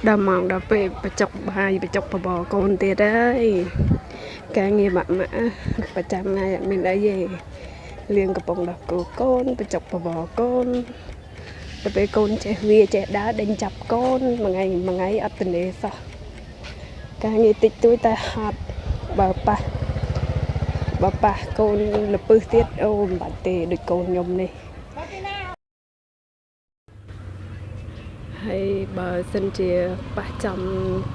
ដល់ម៉ោងដល់ពេលបញ្ចុកបាយបញ្ចុកបបរកូនទៀតហើយការងារម៉ាក់ម៉ាក់ប្រចាំថ្ងៃអត់មានអីទេលៀងកំប៉ុងដោះគោកូនបញ្ចុកបបរកូនដល់ពេលកូនចេះវាចេះដើរដេញចាប់កូនមួយថ្ងៃមួយថ្ងៃអត់ទនេសោះការងារតិចតួចតែហត់បើប៉ះបើប៉ះកូនលពឹសទៀតអូមិនបាច់ទេដូចកូនខ្ញុំនេះហើយបើសិនជាប៉ះចំ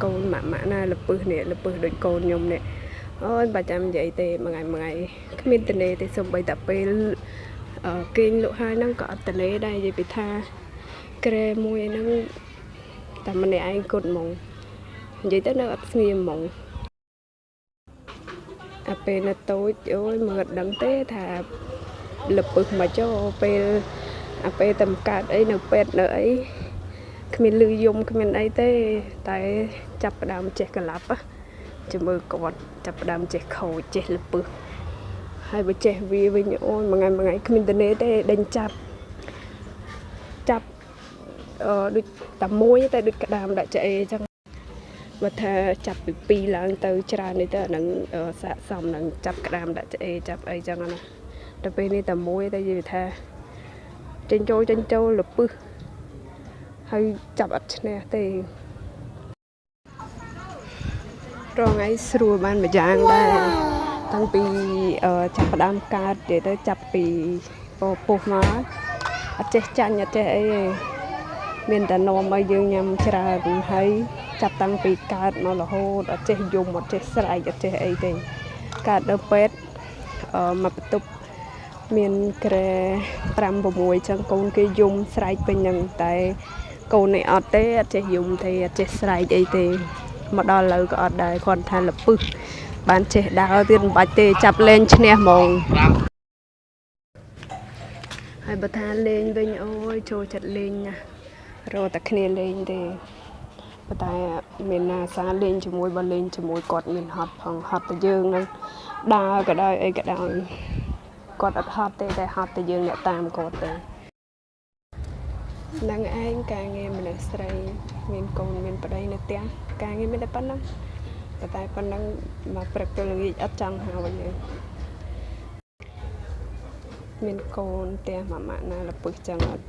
កូនម៉ាក់ម៉ាក់ណាលពឹសនេះលពឹសដូចកូនខ្ញុំនេះអូយបាច់ចាំនិយាយទេមួយថ្ងៃមួយថ្ងៃគ្មានទនេទេសំបីតែពេលគេងលក់ហើយហ្នឹងក៏អត់ទនេដែរនិយាយពីថាក្រែមួយហ្នឹងតែម្នាក់ឯងគត់ហ្មងនិយាយទៅនៅអត់ស្ងៀមហ្មងអាពេលនៅតូចអូយមើលអត់ដឹងទេថាលពឹសមកចុះពេលអាពេលតែកើតអីនៅពេទ្យនៅអីគ្មានលឺយំគ្មានអីទេតែចាប់ផ្ដើមចេះក្លាប់ចាំមើលគាត់ចាប់ផ្ដើមចេះខូចចេះលពឹសហើយបើចេះវាវិញអូយមួយថ្ងៃមួយថ្ងៃគ្មានតនេទេដេញចាប់ចាប់អឺដូចតែមួយតែដូចក្តាមដាក់ឆ្អេអញ្ចឹងបើថាចាប់ពី2ឡើងទៅច្រើននេះទៅអានឹងស័កសមនឹងចាប់ក្តាមដាក់ឆ្អេចាប់អីចឹងណាតែពេលនេះតែមួយតែនិយាយថាចេញចូលចេញចូលលពឹសហើយចាប់អត់ឈ្នះទេរងថ្ងៃស្រួលបានមួយយ៉ាងដែរតាំងពីចាប់ផ្ដើមកើតនិយាយទៅចាប់ពីពោះមកអត់ចេះចាញ់អត់ចេះអីទេមានតែនាំឲ្យយើងញ៉ាំច្រើនហើយចាប់តាំងពីកើតមករហូតអត់ចេះយំអត់ចេះស្រែកអត់ចេះអីទេកើតដល់ពេទ្យមកបន្ទប់មានក្រែ5 6ចឹងកូនគេយំស្រែកពេញហ្នឹងតែកូននេះអត់ទេអត់ចេះយំទេអត់ចេះស្រែកអីទេមកដល់ឥឡូវក៏អត់ដែរគ្រាន់ថាលពឹសបានចេះដើរទៀតមិនបាច់ទេចាប់លេងឈ្នះហ្មងហើយបើថាលេងវិញអូយចូលចិត្តលេងណាស់រកតែគ្នាលេងទេប៉ុន្តែមានណាសាលេងជាមួយបើលេងជាមួយគាត់មានហត់ផងហត់តែយើងនឹងដើរក៏ដោយអីក៏ដោយគាត់អត់ហត់ទេតែហត់តែយើងអ្នកតាមគាត់ទេនឹងឯងការងារមនុស្សស្រីមានកូនមានប្តីនៅផ្ទះការងារមានតែប៉ុណ្្នឹងប៉ុន្តែប៉ុណ្្នឹងមកព្រឹកទៅល្ងាចអត់ចង់ហើយទេមានកូនផ្ទះម៉ាក់ម៉ាក់ណាលពឹសចឹងអត់